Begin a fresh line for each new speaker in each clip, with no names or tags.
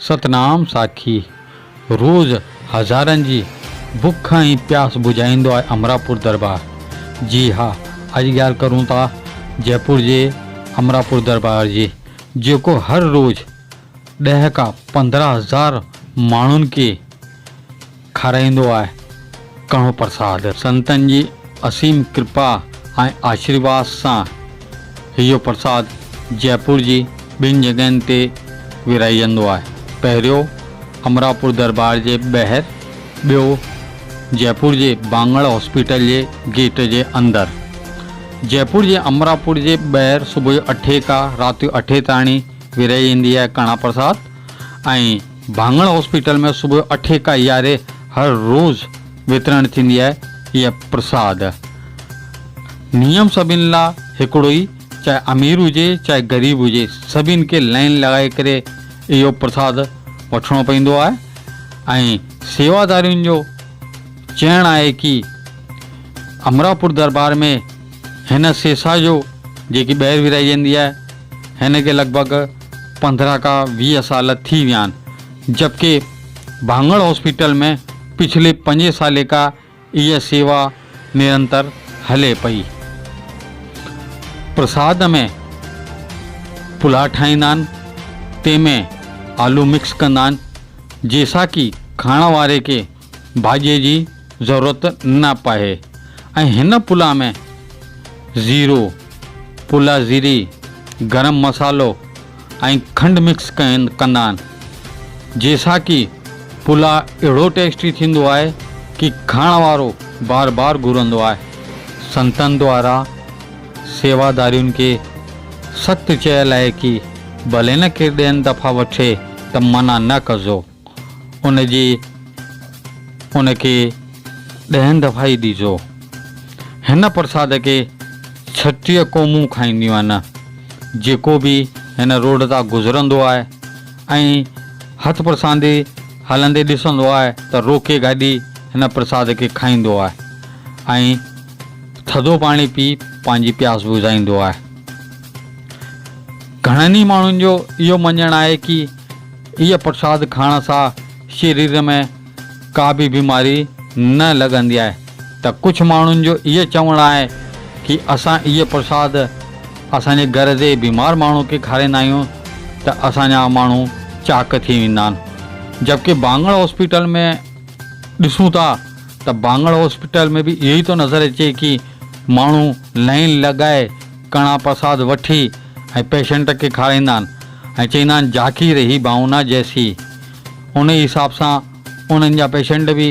ستنام ساکي روز هزارن جي بک ۽ پياس بجهائيندو آهي امراپور دربار جي ها اڄ ڳالهه ڪرون ٿا جئپور جي امراپور دربار جي جيڪو هر روز ڏهه کان 15 هزار ماڻهن کي کارائيندو آهي ڪڻو پرساد. سنتن جي اسيم ڪرپا ۽ آشيرواد سان اهو پرساد جئپور جي ٻن جڳهين تي ورهائجندو آهي. پهريون امراپور دربار جي ٻاهر، ٻيو جئپور جي بانگڙ هاسپيٽل جي گيٽ جي اندر. جئپور جي امراپور جي ٻاهر صبح جو اٺين کان رات جو اٺين تاڻي ورهائجندي آهي ڪڻا پرساد ۽ ڀاڱڻ هاسپيٽل ۾ صبح جو اٺين کان يارهين هر روز وترڻ ٿيندي آهي اها پرساد. نيم سڀن لا هڪڙو ئي چاهي امير هجي چاهي غريب هجي سڀن کي لائين لڳائي ڪري اهو پرساد وٺڻو پوندو آهي ۽ سيوادارين جو چئڻ آهي ڪي امراپور دربار ۾ هن سيسا جو جيڪي ٻاهر ورهائجندي آهي هن کي لڳ ڀڳ 15 کان 20 سال ٿي ويا آهن جبڪه ڀانگڙ هاسپيٽل ۾ پڇلي پنجين سالي کان اها سيوا نرنتر هلي پئي. پرساد ۾ پلاء ٺاهيندا آهن تنهن ۾ آلو مڪس ڪندا آهن جيسان ڪي کائڻ واري کي ڀاڄي جي ضرورت نه پئي ۽ هن پلاء ۾ زيرو، پلاء زيري، گرم مصالحو ۽ کنڊ مڪس ڪندا آهن جيسان ڪي پلاء اهڙو ٽيسٽي ٿيندو آهي ڪي کائڻ وارو بار بار گهرندو آهي. سنتن دوارا سيوادارين کي سخت چيل آهي ڪي ڀلي نه ڪير ڏهن دفعا وٺي ته منع نه ڪجو. ان جي ان کي ڏهن دفعا ئي ڏجو. هن پرساد کي 36 قومون کائينديون آهن. جيڪو به هن روڊ تان گذرندو آهي ۽ هٿ پرساندي هلندي ڏسندو آهي ته روڪي گاڏي هن پرساد کي کائيندو آهي ۽ ٿڌو پاڻي پي پنهنجي پياس بجهائيندو آهي. گهڻن ئي ماڻهن جو اهو مڃڻ آهي ڪي اهي پرساد کائڻ سان شرير ۾ ڪا به بيماري نه لڳندي آهي ته ڪجهه ماڻهن جو اهي چوڻ آهي ڪي اسان اهي پرساد اسان جي گهر جي بيمار ماڻهو کي کارائيندا آهيون ته اسان جا ماڻهو چاڪ ٿي ويندا آهن جبڪه بانگڙ هاسپيٽل ۾ ڏسون ٿا ته بانگڙ هاسپيٽل ۾ به اهو ئي ٿو نظر اچي ڪي ماڻهو لائين لڳائي ڪڻا پرساد وٺي ۽ پيشنٽ کي کارائيندا آهن ۽ چئيندا آهن جاڪي رهي ڀاونا جيسي ان ئي حساب سان انهن جا پيشنٽ به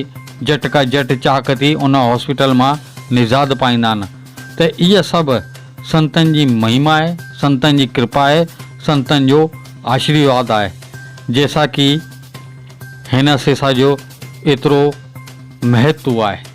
جهٽ کا جهٽ چاڪ ٿي ان هاسپيٽل مان نجات پائيندا آهن ته اهي سڀ سنتن جي مهما آهي سنتن جي ڪرپا آهي سنتن جو آشريواد آهي جيسا ڪي هن سيسا جو ايترو مهتو آهي.